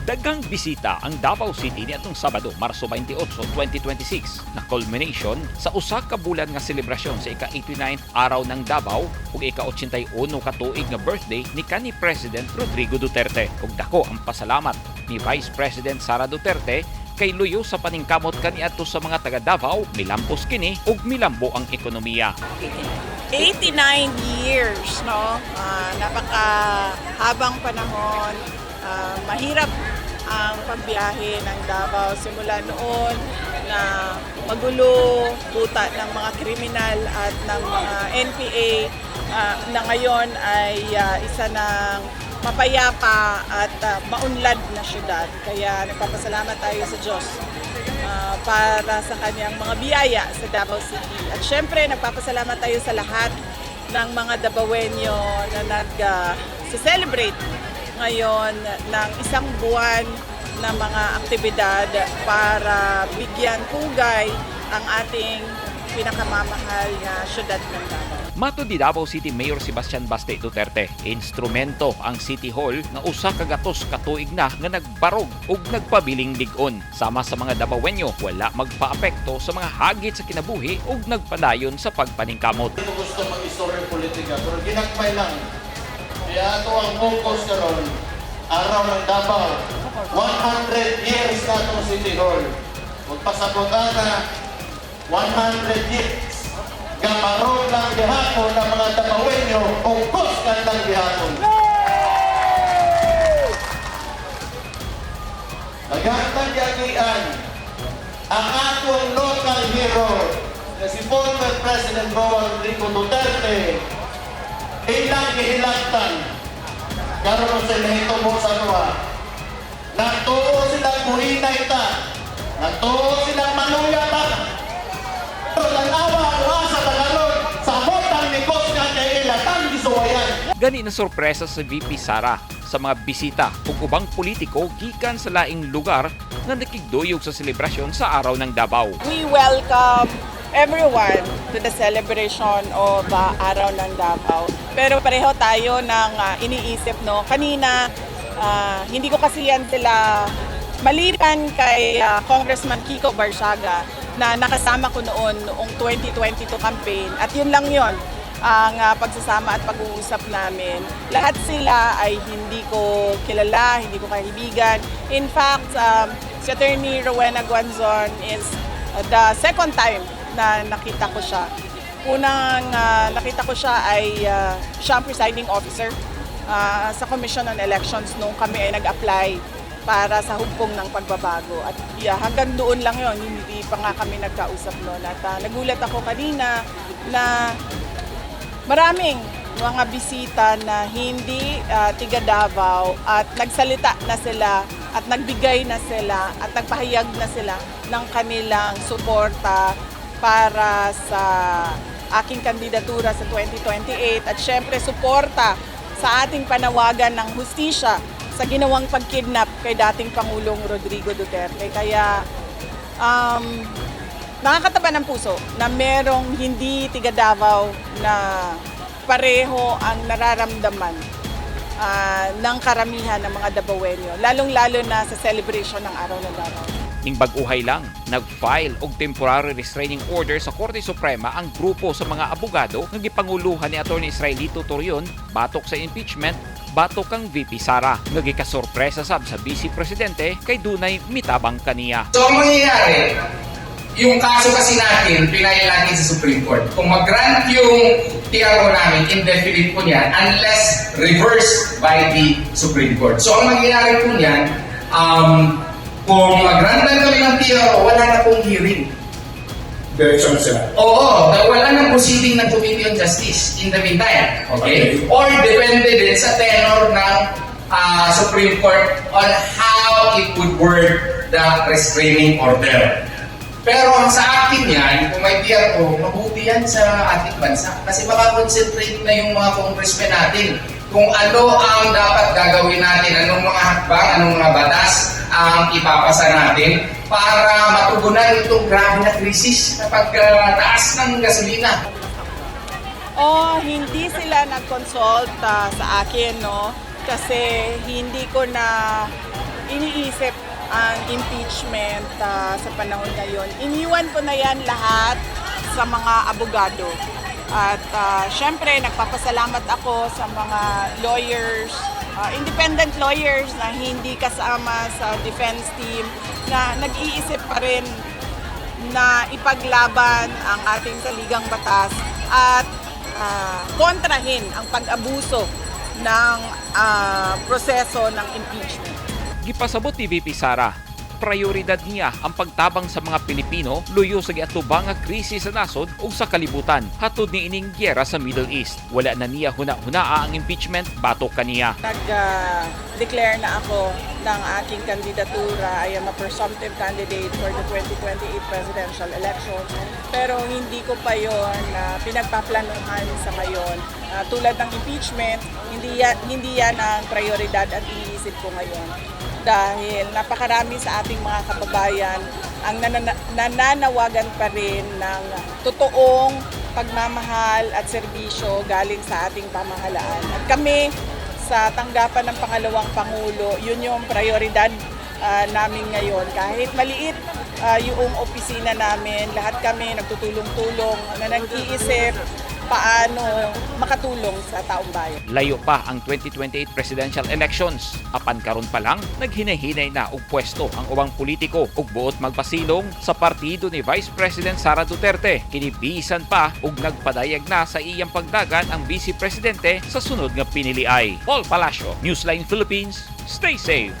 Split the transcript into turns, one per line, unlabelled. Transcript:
Daghang bisita ang Davao City niadtong Sabado, Marso 28, 2026, na culmination sa usa ka bulan nga selebrasyon sa ika-89th Araw ng Davao ug ika-81 ka tuig nga birthday ni kanhi President Rodrigo Duterte. Ug dako ang pasalamat ni Vice President Sara Duterte kay luyo sa paningkamot kaniadto sa mga taga Davao, milampos kini ug milambo ang ekonomiya.
89 years, no? Napaka habang panahon. Mahirap ang pagbiyahe ng Davao simula noon na magulo, kuta ng mga kriminal at ng mga NPA na ngayon ay isa ng mapayapa at maunlad na syudad. Kaya nagpapasalamat tayo sa Diyos para sa kanyang mga biyaya sa Davao City. At syempre, nagpapasalamat tayo sa lahat ng mga Dabawenyo na nag-celebrate ngayon ng isang buwan na mga aktibidad para bigyan pugay ang ating pinakamamahal na syudad ng Davao.
Matod ni Davao City Mayor Sebastian Baste Duterte, instrumento ang City Hall nga usa ka gatos ka tuig na nga nagbarog ug nagpabiling lig-on. Sama sa mga Dabawenyo, wala magpaapekto sa mga hagit sa kinabuhi ug nagpadayon sa pagpaningkamot.
Hindi ko gusto mag-istorya politika, pero ginagmay lang. Kaya ato ang focus karon, Araw ng Davao. 100 years na itong City Hall. Magpasabot na 100 years. Gabarog lang gihapon ang mga Dabawenyo o kusgan lang gihapon. Naghatag yagian ang atong local hero na si former President Roa Rodrigo Duterte, ilang gihilaktan karon sa nahitubo sa atoa. Nagtuo silang buhinay ta. Nagtuo silang maluya ta. Pero tanawa kung asa ta karon sa botang ni Koskan kay ilatang gisuwayan.
Gani na sorpresa sa VP Sara sa mga bisita ug ubang politiko gikan sa laing lugar nga nakigduyog sa selebrasyon sa Araw ng Davao.
We welcome everyone to the celebration of Araw ng Davao. Pero pareho tayo ng iniisip, no? Kanina, hindi ko kasi yan sila maliban kay Congressman Kiko Barsaga na nakasama ko noon noong 2022 campaign. At yun lang yun ang pagsasama at pag-uusap namin. Lahat sila ay hindi ko kilala, hindi ko kaibigan. In fact, si Attorney Rowena Guanzon is the second time na nakita ko siya. Unang nakita ko siya ay siya ang presiding officer sa Commission on Elections nung kami ay nag-apply para sa Hugpong ng Pagbabago. At yeah, hanggang doon lang yon, hindi pa nga kami nagkausap noon. At nagulat ako kanina na maraming mga bisita na hindi tiga Davao at nagsalita na sila at nagbigay na sila at nagpahayag na sila ng kanilang suporta para sa aking kandidatura sa 2028 at syempre suporta sa ating panawagan ng hustisya sa ginawang pagkidnap kay dating Pangulong Rodrigo Duterte. Kaya nakakataba ng puso na merong hindi tiga Davao na pareho ang nararamdaman ng karamihan ng mga Dabawenyo, lalong-lalo na sa celebration ng Araw ng Davao.
Ning bag-uhay lang, nag-file og temporary restraining order sa Korte Suprema ang grupo sa mga abogado nga gipanguluhan ni Attorney Israelito Torreon batok sa impeachment batok kang VP Sara, nga gikasorpresa sab sa Vice Presidente kay dunay mitabang kaniya.
So ang mangyayari, yung kaso kasi natin, pinail natin sa Supreme Court. Kung mag-grant yung TRO namin, indefinite po niyan, unless reversed by the Supreme Court. So ang mangyayari po niyan, kung mag-grant lang kami ng TRO, wala na pong hearing.
Diretso na sila.
Oo, wala nang proceeding ng Committee on Justice in the meantime. Okay?
Okay.
Or depende din sa tenor ng Supreme Court on how it would word the restraining order. Pero ang sa akin yan, kung may TRO, mabuti yan sa ating bansa. Kasi makakonsentrate na yung mga congressmen natin kung ano ang dapat gagawin natin, anong mga hakbang, anong mga batas ang ipapasa natin para matugunan itong grabe na krisis na pagtaas ng gasolina.
Oh, hindi sila nag-consult sa akin, no? Kasi hindi ko na iniisip ang impeachment sa panahon ngayon. Iniwan ko na yan lahat sa mga abogado. At syempre, nagpapasalamat ako sa mga lawyers, independent lawyers na hindi kasama sa defense team na nag-iisip pa rin na ipaglaban ang ating saligang batas at kontrahin ang pag-abuso ng proseso ng impeachment.
Gipasabot ni VP Sara, prioridad niya ang pagtabang sa mga Pilipino luyo sa giatubang nga krisis sa nasod ug sa kalibutan hatod ni ining giyera sa Middle East. Wala na niya huna-hunaa ang impeachment batok kaniya.
Nag-declare na ako ng aking kandidatura. I am a presumptive candidate for the 2028 presidential election. Pero hindi ko pa yon pinagpaplanuhan sa ngayon. Tulad ng impeachment, hindi yan ang prioridad at iniisip ko ngayon. Dahil napakarami sa ating mga kababayan ang nananawagan pa rin ng totoong pagmamahal at serbisyo galing sa ating pamahalaan. At kami, sa tanggapan ng pangalawang pangulo, yun yung prioridad namin ngayon. Kahit maliit yung opisina namin, lahat kami nagtutulong-tulong na nag-iisip paano makatulong sa taong bayan.
Layo pa ang 2028 presidential elections. Apan karon pa lang, naghinay-hinay na og pwesto ang ubang politiko ug buot magpasilong sa partido ni Vice President Sara Duterte. Kini bisan pa og nagpadayag na sa iyang pagdagan ang Vice Presidente sa sunod nga piniliay. Paul Palacio, Newsline Philippines. Stay safe.